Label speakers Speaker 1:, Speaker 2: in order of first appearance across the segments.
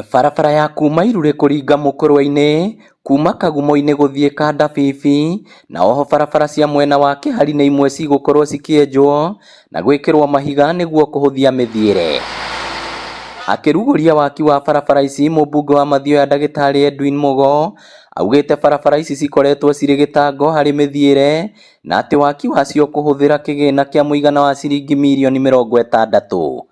Speaker 1: Barabara ya kuma Irurĩ kũringa Mũkũrwe-inĩ, kuma Kagumo-inĩ gũthiĩ Kandabibi, na oho barabara cia mwena wa Kĩhari nĩ imwe cigũkorwo cikĩenjwo na gwĩkĩrwo mahiga nĩguo kũhũthia mĩthiĩre. Akĩrugũria waki wa barabara ici, mũmbunge wa Mathioya Ndagĩtarĩ Edwin Mugo augĩte barabara ici cikoretwo cirĩ gĩtango harĩ mĩthiĩre na atĩ waki wacio kũhũthĩra kĩgĩna kĩa mũigana wa ciringi mirioni 60.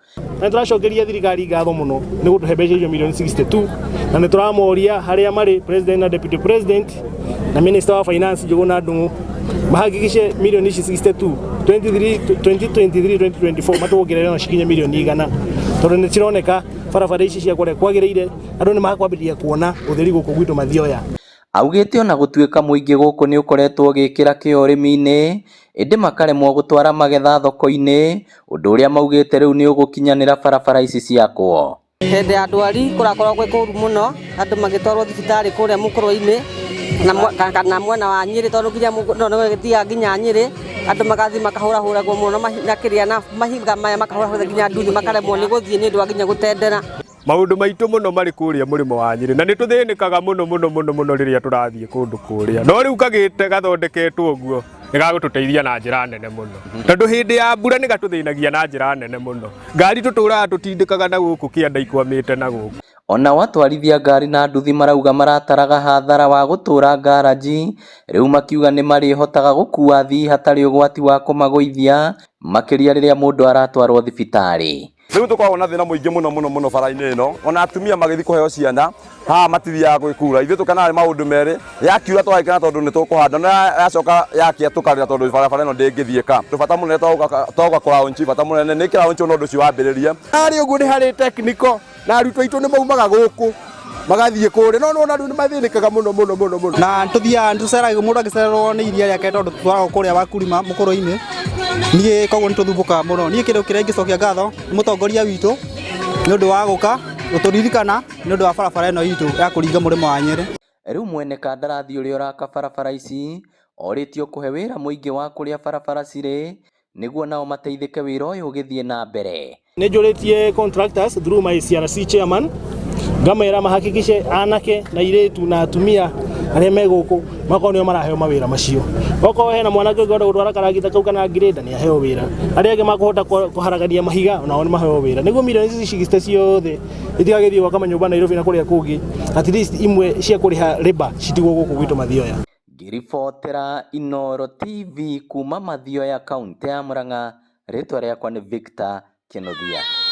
Speaker 2: Na nĩ tũracokeria thirikari ngatho mũno nĩ gũtũhe mbeca icio mirioni 62, na nĩ tũramoria harĩa marĩ, president na deputy president na minister wa finance Njuguna Ndung'u, mahakikishe mirioni ici 62 23 2023 2024 matuongerere na cikinye mirioni 100, tondũ nĩ cironeka barabara ici cia kũrĩa kwagĩrĩire, andũ nĩ makwambĩrĩria kuona ũtheri gũkũ gwitũ Mathioya.
Speaker 1: Augĩte ona gũtuĩka mũingĩ gũkũ nĩ ũkoretwo ũgĩkĩra kĩo ũrĩmi-inĩ, ĩndĩ makaremwo gũtwara magetha thoko-inĩ, ũndũ ũrĩa maugĩte rĩu nĩ ũgũkinyanĩra barabara ici ciakwo.
Speaker 3: Hĩndĩ ya ndwari kũrakorwo gwĩ kũru mũno, andũ magĩtwarwo thibitarĩ kũrĩa Mũkũrwe-inĩ kana mwena wa Nyĩrĩ, tondũ nginya no nĩgĩthiaga nginya Nyĩrĩ, andũ magathiĩ makahũrahũragwo mũno na kĩrĩa na mahiga maya, makahũrahũra nginya nduthi makaremwo nĩ gũthiĩ nĩ ũndũ wa nginya gũtendera.
Speaker 4: Maũndũ maitũ mũno marĩ kũrĩa mũrĩmo wa Nyĩrĩ, na nĩ tũthĩnĩkaga mũno mũno mũno mũno rĩrĩa tũrathiĩ kũndũ kũrĩa, no rĩu kagĩte gathondeketwo ũguo nĩ gagũtũteithia na njĩra nene mũno, tondũ hĩndĩ ya mbura nĩ gatũthĩnagia na njĩra nene mũno. Ngari tũtũraga tũtindĩkaga na gũkũ kĩanda ikwamĩte na gũkũ.
Speaker 1: Onao atwarithia ngari na nduthi marauga marataraga hathara wa gũtũra ngaranji, rĩu makiuga nĩ marĩhotaga gũkua athii hatarĩ ũgwati wa kũmagũithia, makĩria rĩrĩa mũndũ aratwarwo thibitarĩ.
Speaker 5: Rĩu tũkoragwo na thĩna mũingĩ mũno mũno mũno bara-inĩ ĩno, ona atumia magĩthiĩ kũheo ciana haha matithiaga gwĩkura. Ithuĩ tũkenaga nĩ maũndũ merĩ, yakiura tũgagĩkena tondũ nĩ tũkũhanda, no yacoka yakia tũkarĩra tondũ barabara ĩno ndĩngĩthiĩka. Bata mũnene twoka kũlaunch, bata mũnene nĩ kĩlaunch na ũndũ ũcio wambĩrĩrie.
Speaker 6: Harĩ ũguo nĩ harĩ technical na arutwo aitũ nĩ maumaga gũkũ magathiĩ kũrĩa, no nĩwona rĩu nĩ mathĩnĩkaga mũno mũno mũno mũno.
Speaker 7: Na tũthiaga tũceragwo, mũndũ angĩcererwo nĩ iria rĩake tondũ tũtwaragwo kũrĩa Wakulima Mũkũrwe-inĩ, niĩ koguo nĩ tũthumbũkaga mũno. Niĩ kĩndũ kĩrĩa ingĩcokia ngatho nĩ mũtongoria witũ nĩ ũndũ wa gũka gũtũririkana nĩ ũndũ wa barabara ĩno itũ ya kũringa mũrĩmo wa Nyĩrĩ.
Speaker 1: Rĩu mwene kandarathi ũrĩa ũraka barabara ici orĩtio kũhe wĩra mũingĩ wa kũrĩa barabara cirĩ nĩguo nao mateithĩke wĩra ũyũ ũgĩthiĩ na mbere.
Speaker 2: Nĩ njũrĩtie contractors through my CRC chairman, ngamera mahakikishe anake na irĩtu na atumia arĩa me gũkũ makorwo nĩo maraheo mawĩra macio. Okorwo hena mwanake ũngĩhota gũtwara karagita kau kana ngirĩnda, nĩ aheo wĩra. Arĩa angĩ makũhota kũharagania mahiga onao nĩ maheo wĩra, nĩguo mirioni ici cigĩte ciothe itigagĩthiĩ gwaka manyũmba Nairobi na kũrĩa kũngĩ, at least imwe cia kũrĩha labour citigwo gũkũ gwitũ Mathioya.
Speaker 1: Ngĩribotera Inooro TV kuma Mathioya, kaũntĩ ya Murang'a, rĩtwa rĩakwa nĩ Victor Kĩnuthia.